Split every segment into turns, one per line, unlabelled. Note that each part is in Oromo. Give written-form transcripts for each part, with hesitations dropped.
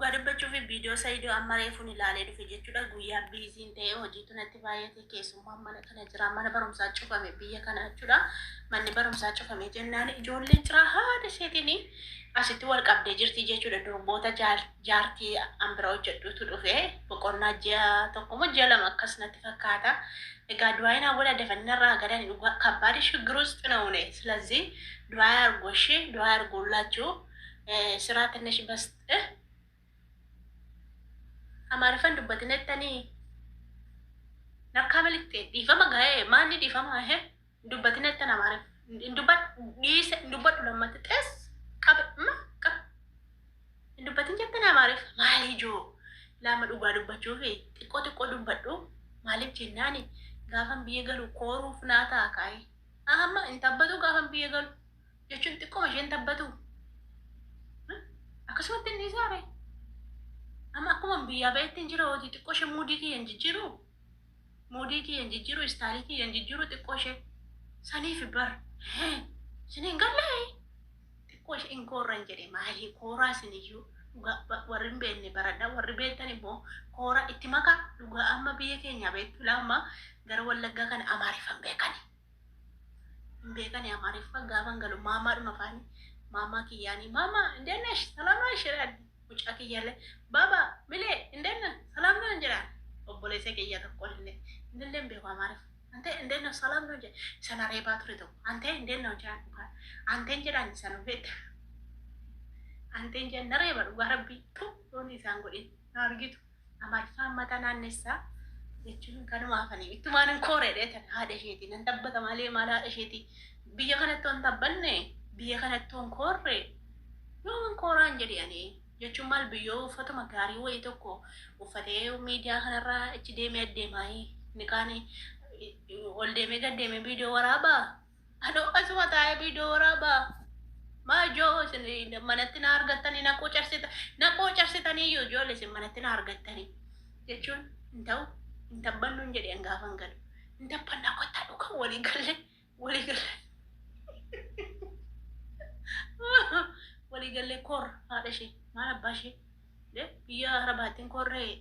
Dhugaa dubbachuuf viidiyoo Saidoo amma reefuun ilaalee dhufe jechuudha. Guyyaa biiziin ta'ee hojiitu natti baay'ate keessummaan mana kana jira. Mana barumsaa cufame biyya kana jechuudha. Manni barumsaa cufame jennaan ijoolleen ciraa haadha isheetiin asitti wal qabdee jirti jechuudha. Durboota jaartii an bira hojjedhutu dhufe boqonnaa ji'a tokko moo ji'a 2 akkas natti fakkaata. Egaa du'aayi naa godha dafanii narraa gadani dhugaa kabbaadi shigiruu ውስጥ ነው እኔ ስለዚህ ዱዓይ አርጎ እሺ ዱዓይ አርጎላችሁ ስራ ትንሽ በስ Amaariffaan dubbatin jettanii narkaa miliqxe dhiifama ga'ee maanni dhiifama he dubbatin jettan Amaariffa hin dubbadhu dhiise hin dubbadhu lammatti xees qabe ma qabe hin dubbatin jettan Amaariffa maali ijoo laama dhugaa dubbachuufi xiqqoo xiqqoo dubbadhu maaliif jennaani gaafan biyya galu kooruuf naa ta'a kaa'ee amma hin tabbatu gaafan biyya galu jechuun xiqqooma isheen tabbatu Akkasumatti hin dhiisaa ree? Amma akkuma biyyaa ba'etti hin jira hojii xiqqoo ishee muudii kiyya hin jijjiiru. Muudii kiyya hin jijjiiru, istaalii kiyya hin jijjiiru xiqqoo ishee. Saniif bar. Isin hin gallee? Xiqqoo ishee hin koorran jedhe maalii kooraa isin iyyuu dhugaa warri hin beekne baradha warri beektan immoo koora itti makaa dhugaa amma biyya keenyaa beektu laamma gara wallaggaa kana amaariffan beekani. Hin beekani amaariffa gaafan galu maamaadhuma afaani maamaa kiyyaanii maamaa እንዴት ነሽ ሰላም ነሽ jedhaan mucaa kiyyaallee baaba milee እንዴት ነህ ሰላም ነው jedhaan obboleessa kiyya tokko illee innillee hin beeku amaariffa አንተ እንዴት ነው ሰላም ነው jedhe sana reebaa ture tokko አንተ እንዴት ነው jedhaan dhugaa አንተን jedhaan sana beekta አንተን jedhan na reeba dhugaa rabbii tu yoon isaan godhin na argitu Amaariffaan mata naannessaa jechuun kanuma hafanii ittumaan hin koore dheetan haadha isheetii nan tabbata malee maal haadha isheetii biyya kanatti hin tabbanne biyya kanatti hin koorre yooman kooraan jedhe ani jechuun maal biyyoo uffatuma gaarii wayii tokko uffatee miidiyaa kanarraa achi deemee addeemaayii ni kaani ol deemee gad deemee viidiyoo waraabaa anoo asuma taa'ee viidiyoo waraabaa Maa ijoo isin manatti na argattanii na quucarsita na quucarsitanii iyyuu ijoollee isin manatti na argattanii jechuun hin ta'u hin tabbannu hin jedhe gaafan galu hin tabbannaa kottaa dhugaa walii galle walii galle walii gallee koorra haadha ishee maal abbaa ishee Biyya Arabaattiin korree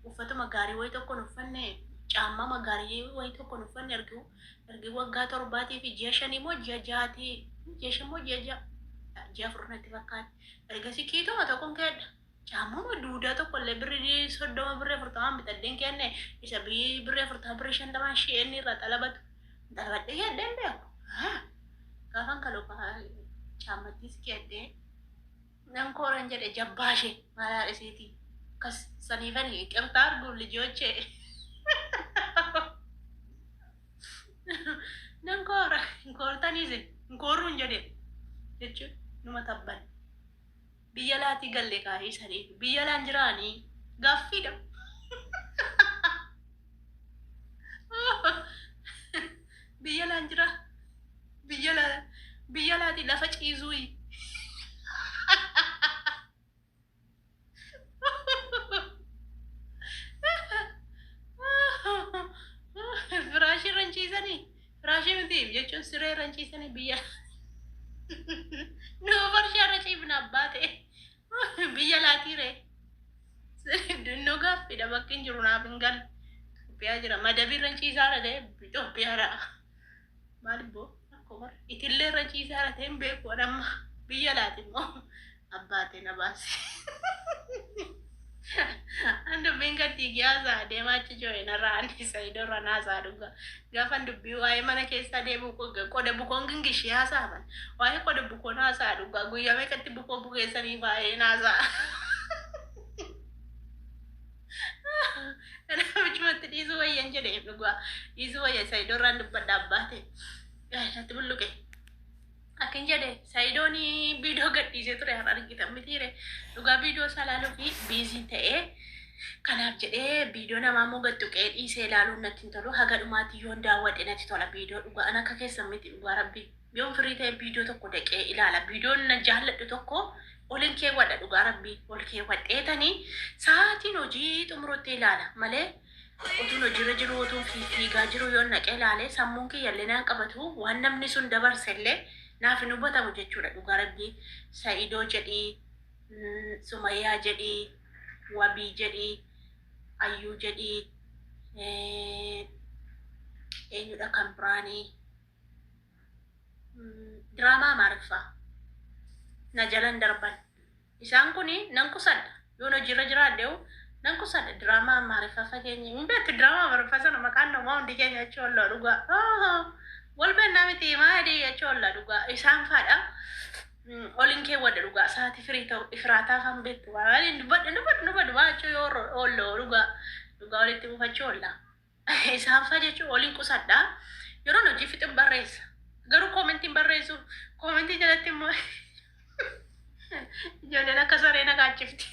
uffatuma gaarii wayii tokko hin uffanne, caammama gaarii wayii tokko hin uffanne ergi ergi waggaa torbaatii fi ji'a shanii moo ji'a ja'aatii ji'a shan moo ji'a ja'a ji'a afur natti fakkaate. Ergasii kiituma tokkon keedha. Caammama duudaa tokko illee birrii 30 birrii 40 bitadheen kenne isa birrii 40 birrii 50 shi'een irraa xalabatu xalabadhee keedheen beeku. Gaafan kaloo caammattiis keedhee Nan kooran jedhe jabbaa ishee maal haadha isheetii akkas saniifani iqirtaa arguu lijochee nan koora hin koortanii isin hin koorruun jedhe jechuun numa tabban biyya laatii galle kaayii saniif biyya laan jiraanii gaaffiidha. Biyya laan jira biyya laa biyya laatii lafa ciisuuyi. Firaashii irra hin ciisanii? Firaashii miti jechuun siree irra hin ciisanii biyya nuu farshaa irra ciifna abbaa ta'e biyya laatii ree. Dunnoo gaaffiidha bakki hin jiru naaf hin galle. Itoophiyaa jira madabii irra hin ciisaara ta'e Itoophiyaadha. Maal ibboo rakkoo bara itillee irra ciisaara ta'e hin beeku ani amma biyya laati immoo abbaatee na baase. An dubbiin gadi giyaasaa deemaa achi joo'e narraa ani Saidoo irra naasaa dhugaa. Gaafan dubbii waa'ee mana keessaa deemu qoda bukoon gingishii haasaaman. Waa'ee qoda bukoon haasaa dhugaa guyyaa meeqatti bukoo bukeessanii baay'ee naasaa. Kanaaf achumatti dhiisuu wayyan jedhe dhugaa. Dhiisuu wayya Saidoo irraan dubbadha abbaa ta'e. Natti bulluqe. Akkin jedhe Sayidoon viidiyoo gadhiisee ture har'a argitan mitiire dhugaa viidiyoo isaa ilaaluu fi biizii ta'ee kanaaf jedhee viidiyoo namaa immoo gad tuqee dhiisee ilaaluun natti hin tolu haga dhumaatti yoon daawwadhe natti tola viidiyoo dhugaa an akka keessan miti dhugaa rabbii yoon firii ta'e viidiyoo tokko daqee ilaala viidiyoon na jaalladhu tokko olin keewwadha dhugaa rabbii ol keewwadheetanii sa'aatiin hojii xumurutti ilaala malee Utuun hojiirra jiruu, utuun fiigaa jiruu yoon dhaqee ilaale sammuun kiyyallee naan qabatu, waan namni sun dabarsellee naaf hin hubatamu jechuudha dhugaa rabbii. Sa'idoo jedhii, Sumayyaa jedhii, Wabii jedhii, Ayyuu jedhii, eenyudha kan biraanii? Diraamaa Amaariffaa na jalan darban. Isaan kun nan qusadha. Yoon hojiirra jiraadheewu nan qusadha. Diraamaa Amaariffaa fakkeenya. Hin beektu diraamaa Amaariffaa sana maqaan namaa hundi keenya achi ollaa dhugaa. Wal beennaa miti maali achi ollaa dhugaa. Isaan faadha. Olin keewwadha dhugaa. Sa'aatii firii ta'u ifiraataa kan beektu. Maali dubbadhu dubbadhu dubbadhu maa achuu yoo olloo dhugaa. Dhugaa walitti buufachuu oolla. Isaan faa jechuun olin qusadha. Yeroon hojii fixin barreessa. Garuu koomentiin barreessu koomentii jalatti immoo ijoolleen akka saree na kaachifti.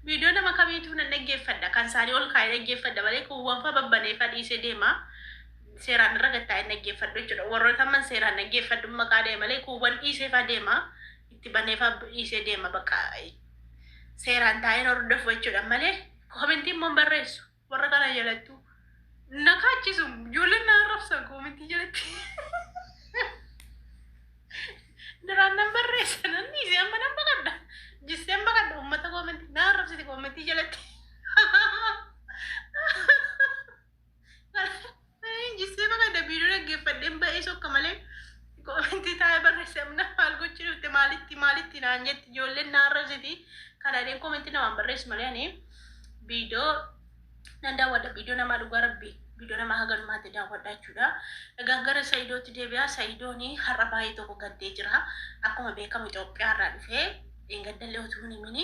Viidiyoo nama kamiituu nan dhaggeeffadha. Kan isaanii ol kaa'ee dhaggeeffadha malee kuuwwan faa babbanee faa dhiisee deema. Seeraan irra gattaa'ee dhaggeeffadhu jechuudha. Warroota amman seeraan dhaggeeffadhu maqaa deema malee kuuwwan dhiisee faa deema. Itti banee faa dhiisee deema bakka seeraan taa'een hordofu jechuudha malee koomentii immoo hin barreessu. Warra kana jalattuu na kaachisu ijoolleen na arrabsan koomentii jalatti. Duraan nan barreessa nan dhiise amma nan baqadha. Jisseen baqadha uummata koomentii na arrabsiti koomentii jalatti. Jissee baqadha viidiyoo dhaggeeffadheen ba'ee sokka malee koomentii taa'ee barreesse amma maal gochuu dhufte maalitti maalitti naan jetti ijoolleen na arrabsiti. Kanaaleen koomentii namaan barreessu malee ani viidiyoo nan daawwadha viidiyoo namaa dhugaa rabbi viidiyoo namaa haga dhumaatti daawwadha jechuudha. Egaa gara Sa'idootti deebi'a. Sa'idoon har'a baay'ee tokko gaddee jira. Akkuma beekamu Itoophiyaa irraa dhufee dheengaddallee utuu hin himini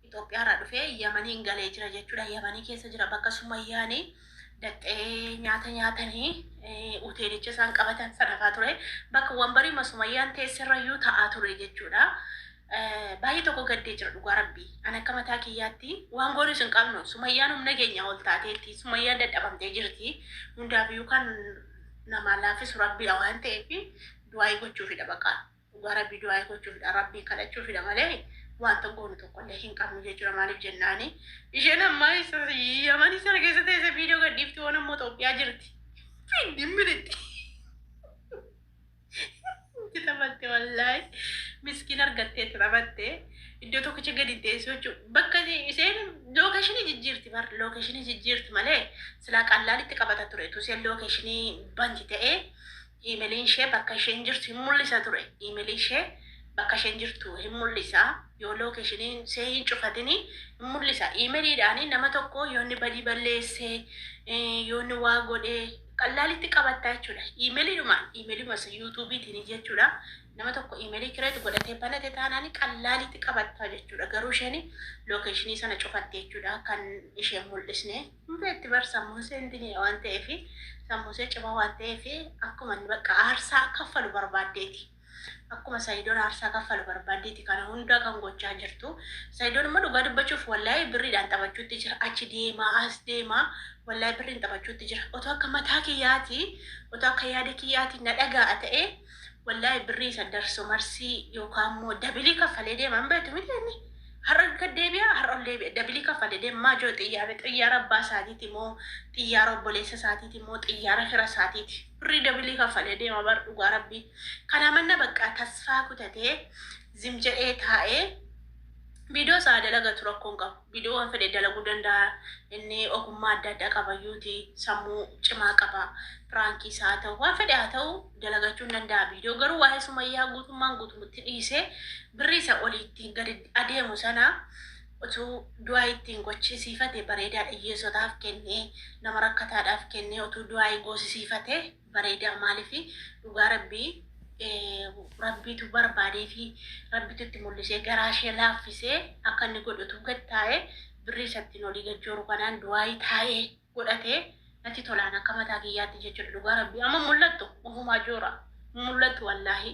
Itoophiyaa irraa dhufee Yamaniin galee jira jechuudha. Yamanii keessa jira bakka Sumayyaan daqxee nyaata nyaatanii hoteelicha isaan qabatan sanafaa ture. Bakka wambariima Sumayyaan teessirrayyuu ta'aa ture jechuudha. Baay'ee tokko gaddee jira dhugaa rabbii. Ani akka mataa kiyyaatti waan goonus hin qabnu. Sumayyaan humna keenya ol taateetti. Sumayyaan dadhabamtee jirti. Hundaafiyyuu kan namaa laaffisu rabbiidha waan ta'eef du'aayii gochuufidha bakka. Dhugaa rabbii du'aayii gochuufidha. Rabbiin kadhachuufidha malee wanta goonu tokkollee hin qabnu jechuudha. Maaliif jennaani isheen ammaa isa Yamanii sana keessa teessee viidiyoo gadhiifti waan ammoo Itoophiyaa jirti. Fiddi militti. Itti taphatte wallaahi. Miskiin argattee itti taphatte. Iddoo tokkicha gadi teessoo jechuudha. Bakka isheen lookeeshinii jijjiirti bar lookeeshinii jijjiirti malee silaa qallaalitti qabata ture. Utuu isheen lookeeshinii banti ta'ee iimeeliin ishee bakka isheen jirtu hin mul'isa ture. Iimeelii ishee bakka isheen jirtu hin mul'isa. Yoo lookeeshiniin ishee hin cufatini hin mul'isa. Iimeeliidhaan nama tokko yoo inni badii balleesse yoo inni waa godhe qallaalitti qabatta jechuudha. Iimeeliidhuma iimeeliidhuma isa yuutuubiitiin jechuudha. Nama tokko iimeelii kireet godhatee banate taanaan qallaalitti qabatta jechuudha. Garuu isheen lookeeshinii sana cufatte jechuudha. Kan isheen mul'isne. Hundi bar sammuun ishee intini waan ta'eef sammuun ishee cimaa waan ta'eef akkuma inni bakka aarsaa kaffalu barbaaddeeti. Akkuma Sayidoon aarsaa kaffalu barbaaddeeti kana hunda kan gochaa jirtu. Sayidoon immoo dhugaa dubbachuuf wallaahi birriidhaan taphachuutti jira. Achi deemaa as deemaa wallaahi birriin taphachuutti jira. Otoo akka mataa kiyyaati otoo akka yaada kiyyaati na dhaga'a ta'ee wallaahi birrii isa darso marsii yookaan immoo dabilii kaffalee deema hin beektu miti inni. Har'a gad deebi'a har'a ol deebi'a dabilii kaffalee deema maa joo xiyyaara xiyyaara abbaa isaatiiti moo xiyyaara obboleessa isaatiiti moo xiyyaara fira isaatiiti. Birrii dabilii kaffalee deema bar dhugaa rabbii. Kana manna bakka tasfaa kutatee zim jedhee taa'ee viidiyoo isaa dalagatu rakkoo hin qabu. Viidiyoo waan fedhe dalaguu danda'a. Inni ogummaa adda addaa qabayyuuti. Sammuu cimaa qaba. Piraankii isaa haa ta'u waan fedhe haa ta'u dalagachuu hin danda'a. Viidiyoo garuu waa'ee Sumayyaa guutummaan guutumatti dhiisee birrii isa oliitti gadi adeemu sana utuu du'aa ittiin gochisiifate bareedaadha. Hiyyeessotaaf kennee nama rakkataadhaaf kennee utuu du'aa goosisiifate bareedaa. Maaliif dhugaa rabbii rabbiitu barbaadee fi rabbitu itti mul'isee garaa ishee laaffisee akka inni godhutu gad taa'ee birrii isattiin olii gajjooru kanaan du'aayii taa'ee godhatee natti tolaan akka mataa kiyyaatti jechuudha dhugaa rabbii. Amma mul'attu ofumaa joora mul'attu wallaahi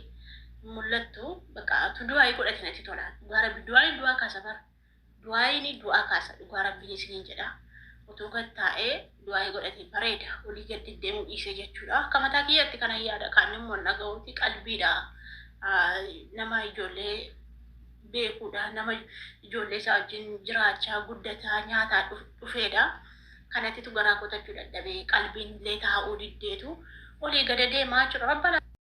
mul'attu bakka utuu du'aayii godhate natti tolaan dhugaa rabbii. Du'aayiin du'aa kaasa bara. Du'aayiin du'aa kaasa dhugaa rabbiin isiniin jedha. Utuu gad taa'ee du'aayii godhate bareeda olii gad deddeemuu dhiisee jechuudha. Akka mataa kiyyaatti kana yaada kaan immoo dhaga'uuti qalbiidha. Nama ijoollee beekuudha. Nama ijoollee isaa wajjin jiraachaa guddataa nyaataa dhufeedha. Kanattitu garaa kutachuu dadhabee qalbiin illee taa'uu diddeetu olii gad deemaa jechuudha. Rabbana.